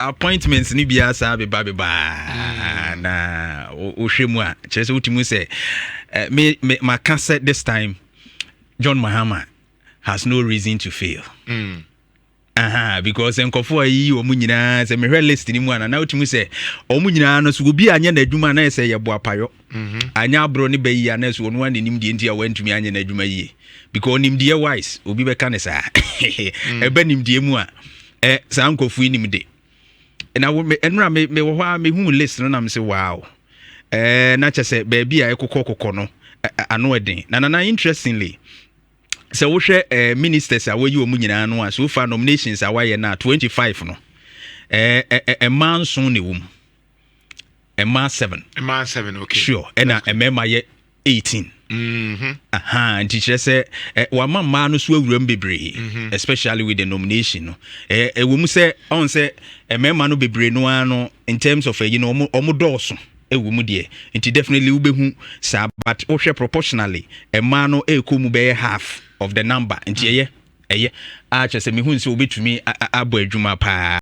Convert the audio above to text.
Appointments ni biara saa beba bebaa na wohwɛ mu a, kyerɛ sɛ wotumi sɛ me maka sɛ this time John Mahama has no reason to fail. Aha, because nkɔfoɔ a yiyi wɔn nyinaa, sɛ mehwɛ list ni mu a, na wotumi sɛ wɔn nyinaa no so, obi anyɛ n'adwuma na yɛ sɛ yɛbɔ apayɔ anyɛ aborɔ ne bɛyi a, na so ɔno a n'anim deɛ nti a wantumi anyɛ n'adwuma yie, because nimdeɛ wise, obi bɛka ne saa ɛbɛ nimdeɛ mu a, saa nkɔfoɔ yi nim de na ɛnura me mewɔ hɔ a, mehu list no nam sɛ wow, na kyɛ sɛ baabi a ɛkokɔ kokɔ no ano ɛden. Na nana, interestingly, sɛ wohwɛ ministers a wɔyi wɔn nyinaa no a, so far nominations a wɔayɛ no a, 25 no, mmaa 7 na ɛwɔ mu, mmaa 7. Mmaa 7, okay. Sure, ɛna mmarima yɛ 18. Aha, nti kyerɛ sɛ wama mmaa no so awura mu bebree, especially with the nomination no. Ɛwɔ mu sɛ ɔn sɛ mmarima no bebree no ara no, in terms of ɛyi no, ɔmo dɔɔso ɛwɔ mu deɛ, nti definitely wobɛhu saa, but wohwɛ proportionally, mmaa no ɛrekɔ mu bɛyɛ half of the number, nti ɛyɛ a kyerɛ sɛ mehu sɛ wobɛtumi abɔ adwuma paa.